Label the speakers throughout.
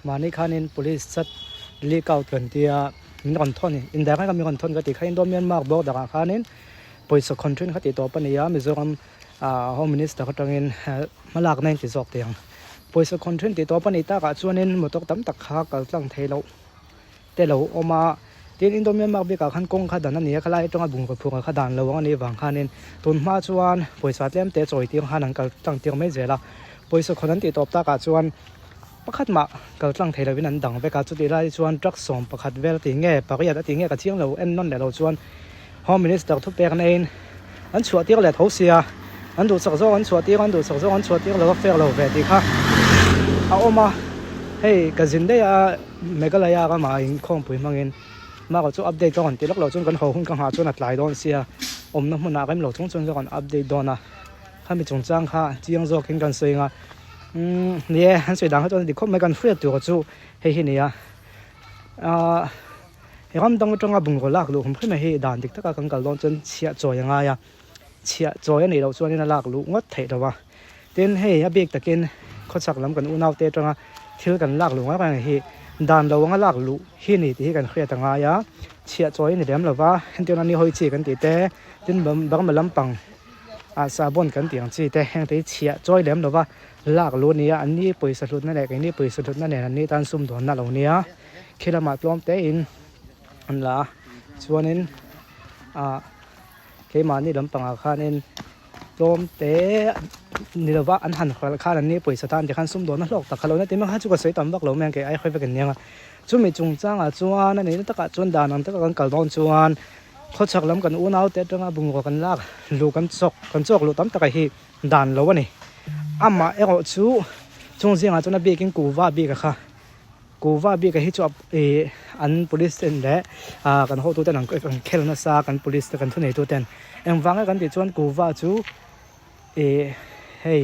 Speaker 1: Mahni khanin police chat leak out kan tia min rawn thawn in direct a min rawn thawn ka tih kha Indo Myanmar border ah khanin pawisa khawn thin kha tih tawp a ni a Mizoram ah home minister atangin hmalakna in ti zawk teh ang. Pawisa khawn thin tih tawp a nih takah chuanin motor tam tak kha kal tlang thei loh te lo awm a, tin Indo Myanmar bikah khan kawng kha dan a ni a khalai atanga bungraw phur kha dan lo ang a nih vang khanin tun hma chuan pawisa tlem te chawi tir khan an kal tlang tir mai zel a, pawisa khawn an tih tawp takah chuan pakhat mah kal tlang thei lovin an dang vek a, chutih lai chuan truck 11 vel a tih nge pariat a tih nge ka chiang lo en nawn leh lo chuan Home Minister thupek neiin an chhuah tir leh tho sia, an duhsak zawk an chhuah tir a, an duhsak zawk an chhuah tir lo a fair lo ve tih kha a awm a, hei ka zin daih a Meghalaya ramah inkhawmpui hmangin mah chu update ka rawn ti lawk lo chuan kan haw hun ka nghah chuan a tlai dawn sia awmna hmunah rem lo chung chuan ka rawn update dawn a, khami chungchang kha chiang zawkin kan sawi ang a, umm ni e an sawi dan kha chuan a dik khawp mai kan hriat tur chu hei hi a ni a ahh. He ram dang atanga bungraw lak luh hum hrim hi dan dik taka kan kal dawn chuan chhiah chawi a ngai a, chhiah chawi a nih loh chuanin a lak luh ngawt theih lo a. Tin, hei a bik takin khawchhak lam kan unaute atanga thil kan lak luh ngai reng hi dan lo anga lak luh hi ni tih hi kan hriat a ngai a, chhiah chawi a ni lem lo va, entirna ni hawi chi kan tih te, tin Burma lampang ah sahbawn kan tih ang chi te heng te hi chhiah chawi lem lo va lak luh a ni a, an ni pawisa hlutna leh keini pawisa hlutna nen an ni tan sumdawnna lo nia. Khi lamah tlawm te in an la a chuanin ah keimahni lampangah khanin tlawm te ni lova an han hralh khan an ni pawisa tan tikhan sumdawnna hlawk tak kha lo na ti mai kha chu ka sawi tam vak lo mai ang kei ai hawi vek an niang a chumi chungchangah chuan a nihna takah chuan dan ang taka kan kal dawn chuan khawchhak lam kan unau te atanga bungraw kan lak luh kan chawk kan chawk luh tam taka hi dan lo a ni amah erawh chu chung zingah chuan a bikin kuhva bik a kha. Kuhva bik ah hi chu ih an police ten leh ah kan hotu ten an khel nasa kan police te kan thuneitu ten engvang nge kan tih chuan kuhva chu ih hei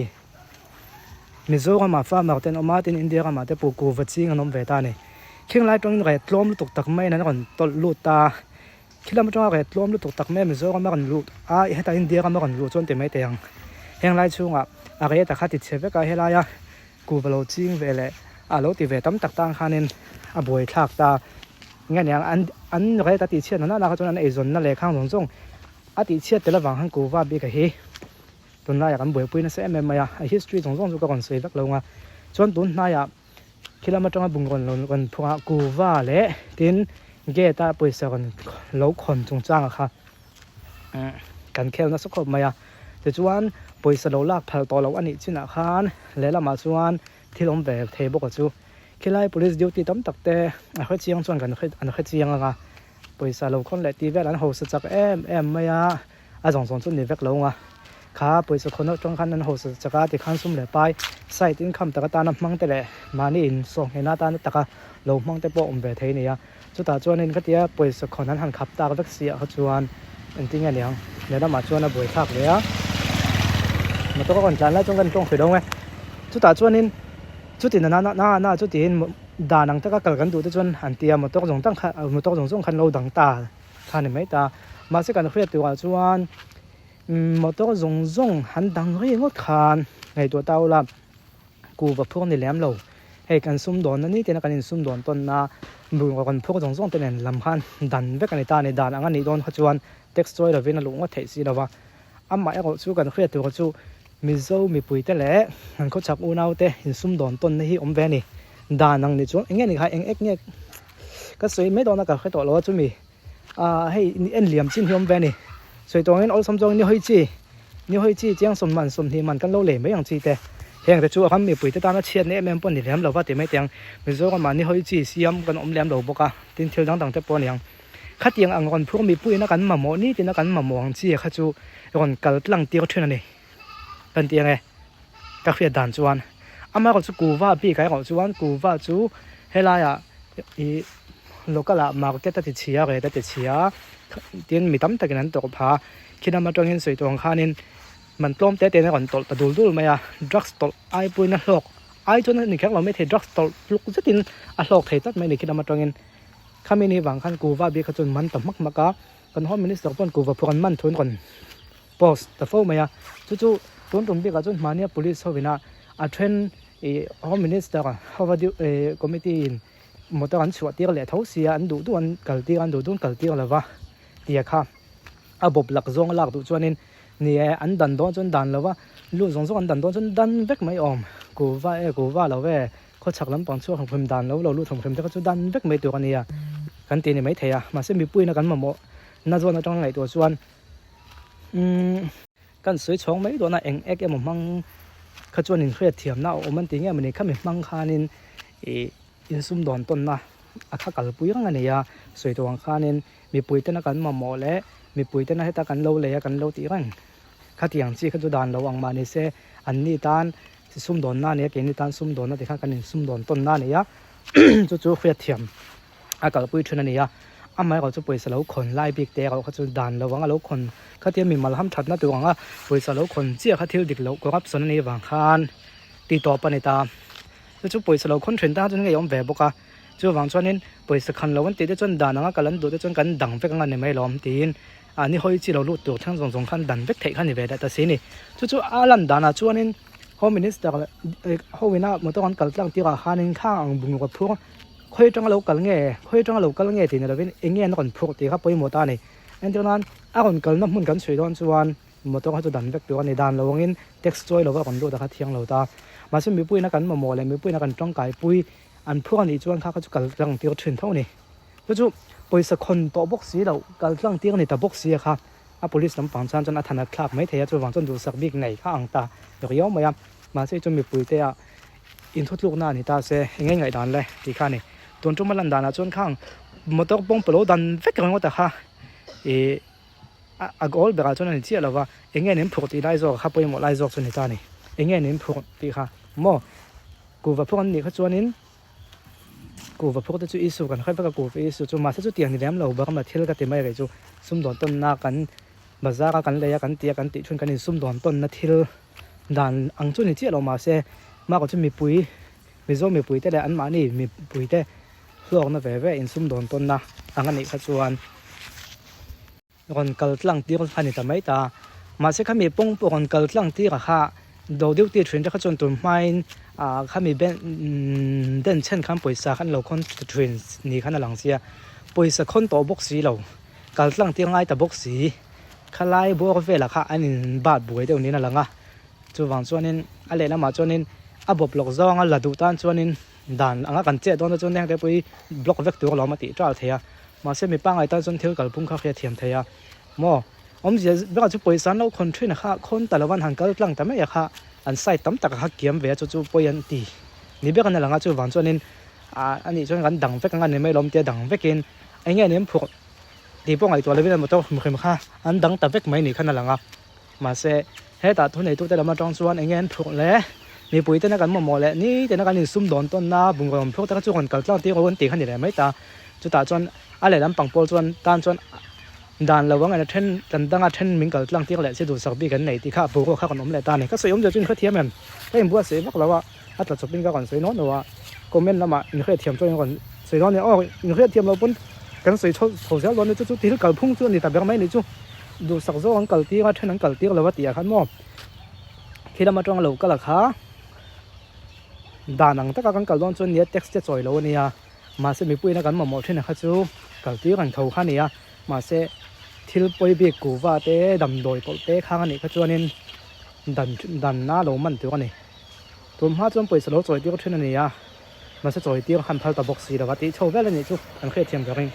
Speaker 1: Mizoram ah farmer te an awm a tin India ramah te pawh kuhva ching an awm ve ta a ni khing lai atangin reh tlawm lutuk tak maiin an rawn tawlh lut ta khilam atanga reh tlawm lutuk tak mai Mizoram a rawn lut a hetah India rama rawn luh chuan ti mai thei ang heng lai chhungah a reh ta kha ti chhe vek a helaia. Kuhva lo ching ve leh a lo ti ve tam tak tan khanin a buai thlak ta. Nge niang an an rate a tihchhiat nana nana kha chuan an eizawnna leh khang zawng zawng a tihchhiat tel avang khan kuhva bik a hi tunlaiah kan buaipui nasa em em mai a. A history zawng zawng chu ka rawn sawi vek lo ang a. Chuan tun hnaiah khi lam atanga bungraw rawn rawn phur a kuhva leh tin gate a pawisa rawn lo khawn chungchangah kha kan khel nasa khawp mai a tichuan pawisa lo lak phal tawh loh a nih chinah khan lehlamah chuan thil awm ve thei bawk a chu khilai police duty tam tak te a hre chiang chuan kan hre an hre chiang ang a pawisa lo khawn leh tih vel an hausa chak em em mai a a zawng zawng chu ni vek lo ang a kha pawisa khawn atang khan an hausa chak a tikhan sum leh pai side income tak atana hmang te leh mahni insawhnghehna atana taka lo hmang te pawh awm ve thei a ni a. Chutah chuanin ka tia pawisa khawn an han khap tak vek si ah kha chuan engtin nge niang lehlamah chuan a buai thlak ve a motor a rawn tlan lai chuan kan tawng hrih dawn e chutah chuanin chuti na na na na chutiin dan ang taka kal kan duh te chuan an tia motor zawng tang kha motor zawng zawng khan lo dang ta kha ni mai ta mahse kan hriat turah chuan motor zawng zawng han dang rei ngawt khan ngaihtuah ta ula. Kuhva phur ni lem lo. Hei kan sumdawnna ni tena kan insumdawn tawnna bungraw kan phur zawng zawng te nen lam khan dan vek a ni ta a ni. Dan ang a nih dawn kha chuan tax chawi lovin a luh ngawt theih si lo va. Amah erawh chu kan hriat tur chu Mizo mipui te leh kan khawchhak unau te insumdawn tawnna hi awm ve a ni. Dan ang ni chuan eng nge ni kha eng ek nge ka sawi mai dawn a ka hre tawh lo a chumi ah hei en liam chin hi awm ve a ni. Sawi tawh angin awlsam zawngin ni hawi chi. Ni hawi chi chiang sawm man 20 man kan lo lei mai ang chi te. Heng te chu a ram mipui te tana chhiatna em em pawh ni lem lo va ti mai teh ang. Mizoramah ni hawi chi siam kan awm lem lo bawk a, tin thil dang dang te pawh a ni ang. Khatiang ang rawn phur mipuiin a kan mamawh ni tina kan mamawh ang chi kha chu rawn kal tlang tir thin a ni. Kan ti ang e, ka hriat dan chuan. Amaherawhchu chu kuhva bik ah erawh chuan kuhva chu helaiah ih local ah market a ti chhia rate a ti chhia tin mi tam takin an tawrh phah a. Khi lam atangin sawi tawh ang khanin man tlawm te te in a rawn tawlh ta dul dul mai a, drugs tawlh ai pawhin a hlawk ai chuan a ni kher lo maithei drugs tawlh tluk zetin a hlawk thei tlat mai a ni khi lam atangin khami ni vang khan kuhva bik kha chuan man ta hmak hmak a, kan home minister pawn kuhva phur an man thu an rawn post ta fo mai a, chu chu tun tum bikah chuan hmania police ho ina a then. Ih Home Minister hova committee in motor an chhuah tir leh tho sia an duh duh an kal tir an duh duh an kal tir lova tia kha a bawp lak zawng a lak duh chuanin ni e an dan dawn chuan dan lova lut zawng zawng an dan dawn chuan dan vek mai awm kuhva e kuhva lo e khawchhak lampang chhuak hlawm dan lo lo lut hlawm hlawm te kha chu dan vek mai tur a nia kan ti ni maithei a mahse mipuiin a kan mamawh na zawn atanga ngaihtuah chuan umm. Kan sawi chhawng mai dawn a, eng ek emaw hmang kha chuan inhriat thiamna a awm an ti nge mawni khami hmang khanin ih insumdawn tawnna a kha kalpui reng a ni a, sawi tawh ang khanin mipui tena kan mamawh leh mipui tena heta kan lo lei a kan lo tih reng khatiang chi kha chu dan lo ang mah ni se anni tan sumdawnna a ni a keini tan sumdawnna tikhan kan insumdawn tawnna a ni a chu chu hriat thiam. a kalpui thin a ni a, amaherawh chu pawisa lo khawn lai bik te erawh kha chu dan lo anga lo khawn khatia mimal ham thatna tur anga pawisa lo khawn chiah kha thil dik loh corruption a nih vang khan tih tawp a ni ta, chu chu pawisa lo khawn thin tan chuan ngei a awm ve bawk a, chuvang chuanin pawisa khan lo an tih te chuan dan anga kal an duh te chuan kan dang vek anga ni mai lawm tiin a ni hawi chi lo lut tur thleng zawng zawng khan dan vek theih kha ni ve leh ta si a ni, chu chu a lan danah chuanin home minister ho ina motor an kal tlang tirah khanin khang ang bungraw phur. Khawi atanga lo kal nge, khawi atanga lo kal nge tih ni lovin eng nge an rawn phurh tih kha pawimawh ta a ni. Entir nan a rawn kalna hmun kan chhui dawn chuan motor kha chu dan vek tur a ni. Dan lo angin tax chawi lova rawn lut a kha thiang lo ta. Mahse mipuiin a kan mamawh leh mipuiin a kan tangkaipui an phurh a nih chuan kha kha chu kal tlang tir thin tho a ni. Chu chu pawisa khawn tawh bawk si lo, kal tlang tir a ni ta bawk si a kha. A police lampang chuan chuan a than a thlak mai thei a, chuvang chuan duhsak bik nei kha ang ta riau mai a. Mahse chu mipuite ah Inthutlukna a ni ta se, eng nge ngaihdan le tih kha a ni. Tun tuma lan danah chuan khang motor pawng pawh lo dan vek ringawt a kha ih a goal berah chuan a ni chiah lo va, eng nge nin phurh tih lai zawk kha pawimawh lai zawk chu a ni ta a ni. Eng nge nin phurh tih kha maw kuhva phurh an nih kha chuanin kuhva phurh te chu issue kan hre vek a, kuhva issue chu mahse chutiang ni lem lo Burma thil ka ti mai rih chu sumdawn tawnna kan bazar a kan lei a kan tih a kan tih chhun kan insumdawn tawnna thil. Dan ang chu ni chiah lo mahse mah chu mipui Mizo mipui te leh anmahni mipui te hlawkna ve ve insumdawn tawnna ang a nih kha chuan rawn kal tlang tir a ni ta mai ta. Mahse khami pawng pawh rawn kal tlang tir a kha do duty thin te kha chuan tun hmain ah khami den chhen khan pawisa khan lo khawn thin ni khan a lang sia pawisa khawn tawh bawk si lo kal tlang tir ngai ta bawk si. Khalai bawr velah kha an in bat buai deuh niin a lang a, chuvang chuanin a lehlamah chuanin a bawp lawk zawnga la duh tan chuanin dan anga kan chet dawn te chuan heng te pawh hi block vek tur alawm a tih ṭal thei a, mahse mi pangngai tan chuan thil kalphung kha hriat thiam thei a maw awmzia berah chu pawisa an lo khawn ṭhin a kha khawn ta lova an han kal tlang ta mai a kha an side tam tak a kha kiam ve a chu chu pawi an ti ni ber an a lang a chuvang chuanin ah anih chuan kan dang vek anga ni mai alawm tia dang vekin eng nge an inphurh. Tih pawh ngaihtuah lovin a motor hrim hrim kha an dang ta vek mai ni khan a lang a, mahse hetah thuneitute lam atang chuan eng nge an phurh le, mipui tena kan mamawh leh ni tena kan insum dawn tawnna bungraw awm phurh te kha chu rawn kal tlang tir rawh an tih kha ni leh mai ta, chutah chuan a lehlam pang pawl chuan tan chuan dan lo ang ena then kan danga then min kal tlang tir leh si duhsak bik an nei tih kha a boruak kha rawn awm leh ta a ni, ka sawi awm zia chu inhrethiam em? Ka inbuatsaih vak lo a. A tla chawpin ka rawn sawi nawn lo a, comment lamah inhriatthiam chuan in rawn sawi dawn a ni. Aw inhriatthiam loh pawn kan sawi chho chho zel dawn a ni, chu chu thil kalphung chu a ni ta ber mai a ni chu. Duhsak zawk an kal tir a, then an kal tir lo a tih ah khan maw khi lam atanga lo kal a kha dan ang taka kan kal dawn chuan nia tax te chawi lo a nia, mahse mipuiin a kan mamawh thin a kha chu kal tir ang tho kha a ni a, mahse thil pawi bik kuhva te damdawi tawlh te khang a nih kha chuanin dan dan a lo man tur a ni. Tun hma chuan pawisa lo chawi tir thin a ni a, mahse chawi tir han phal ta bawk si lo va tih chho vel a nih chu kan hriatthiam ka ring.